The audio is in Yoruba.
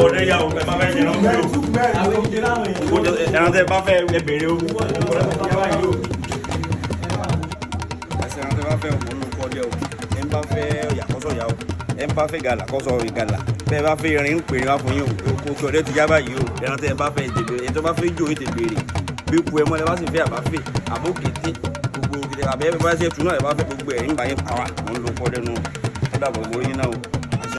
Ọdẹ yà o, ẹ bá fẹ́ jẹun bí o. Ẹran tẹ bá fẹ́, ẹ bèrè o. Ẹsẹ̀ ẹran tẹ bá fẹ́, òun ló kọ́ ọdẹ o. Ẹ ń bá fẹ́ ọ̀yà, kọ́sọ̀ yà o. Ẹ ń bá fẹ́ gàlà, kọ́sọ̀ ìgàlà. Bẹ́ẹ̀ bá fẹ́ irin, ń pè ní wá fún yín o. Oko ọdẹ ti yá báyìí o. Ẹran tẹ bá fẹ́, ètè bèrè. Ẹ tó bá fẹ́ jò, ètè bèrè. Bí ku ẹ mọ́ ẹ bá sì fẹ́, àbá fẹ́ àbó kété gbogbo òkèlè, àbẹ́ bá ṣe tún náà ẹ bá fẹ́, gbogbo ẹ̀ ń bá yín pa wá. Mò ń lo kọ́ ọdẹ nù. Ó dàbọ̀, mo rí yín náà o.